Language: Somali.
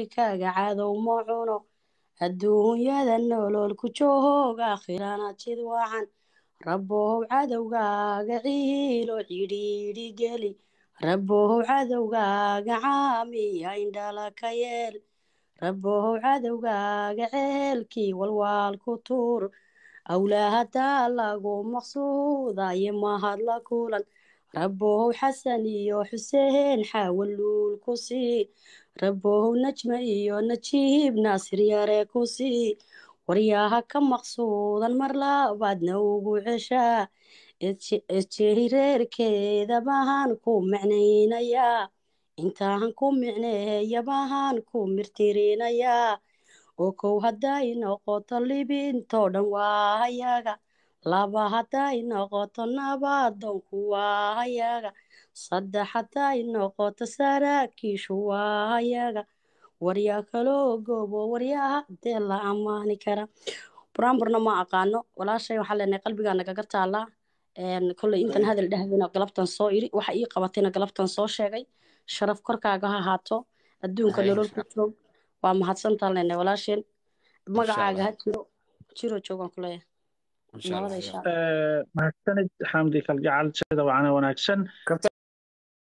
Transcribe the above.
Jidhkaaga cadow ma cuno. Adduunyada nolol ku joog, aakhirana jid wacan. Rabbow cadowgaaga ciilo cidhiidhi geli. Rabbow cadowgaaga caamiya indhala ka yeel. Rabbow cadowgaaga ceelkii walwaal ku tuur. Awlaahadaa lagu maqsuudaye mahad la kulan. Rabbow Xasan iyo Xuseen xaawaluul ku sii. Rabbow Najma iyo Najiib Naasir yare ku sii. Waryaha ka maqsuudan mar labaadna ugu ceshaa. Ejey reerkeeda bahan ku micnaynayaa, intaan ku micneeya bahan ku mirtirinayaa. Oo kow hadday noqoto libintoo dhan waa hayaga, laba hadday noqoto nabadoonku waa hayaga, saddex hadday noqoto saraakiishu waa hayaga. Waryaa kaloo goobo, waryaha dee la ammaani kara. Buraanburna ma aqaano. Walaashay waxaa leenahay qalbigaa nagaga taalaa. Kolley intan hadal dhahdayna galabtan soo iri, waxa ii qabatayna galabtan soo sheegay. Sharaf korkaaga ha ahaato, adduunka nolol ku joog. Waa mahadsantaan leenahay walaasheen. Magacaaga ha jiro, jiro joogaan ku leeyahay. Nabada insha Allah. Mahadsanid Xamdi Kalgacal, sida wacana wanaagsan.